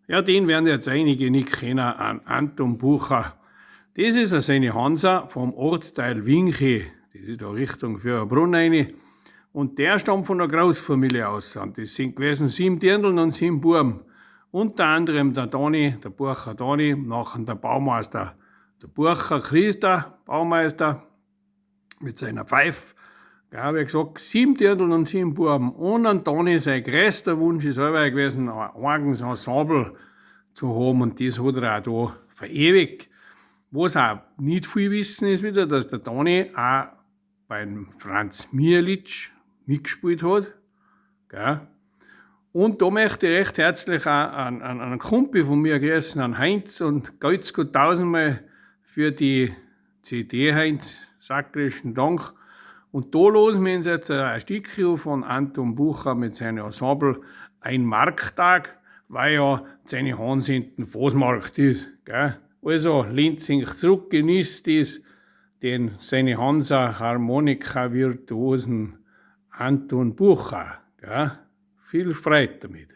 Ja, den werden jetzt einige nicht kennen, an Anton Bucher. Das ist seine Hansa vom Ortsteil Winche. Das ist da Richtung Fürerbrunn rein. Und der stammt von der Großfamilie aus. Und das sind gewesen 7 Dirndln und 7 Buben. Unter anderem der Dani, der Bucher Dani, nachher der Baumeister. Der Bucher Christa, Baumeister, mit seiner Pfeife. Ja, wie gesagt, 7 Dirndln und 7 Buben. Und an Dani, sein größter Wunsch ist allweil gewesen, ein eigenes Ensemble zu haben. Und das hat er auch da verewigt. Was auch nicht viel wissen ist wieder, dass der Dani auch beim Franz Mihalic mitgespielt hat. Gell? Und da möchte ich recht herzlich auch an einen Kumpel von mir grüßen, an Heinz, und ganz gut tausendmal für die CD, Heinz, sakrischen Dank. Und da losen wir uns jetzt ein Stückchen von Anton Bucher mit seinem Ensemble Ein Markttag, weil ja seine Hans hinten Fosmarkt ist. Gell? Also lehnt sich zurück, genießt es, den seine Hansa Harmonika Virtuosen Anton Bucher. Gell? Viel Freude damit.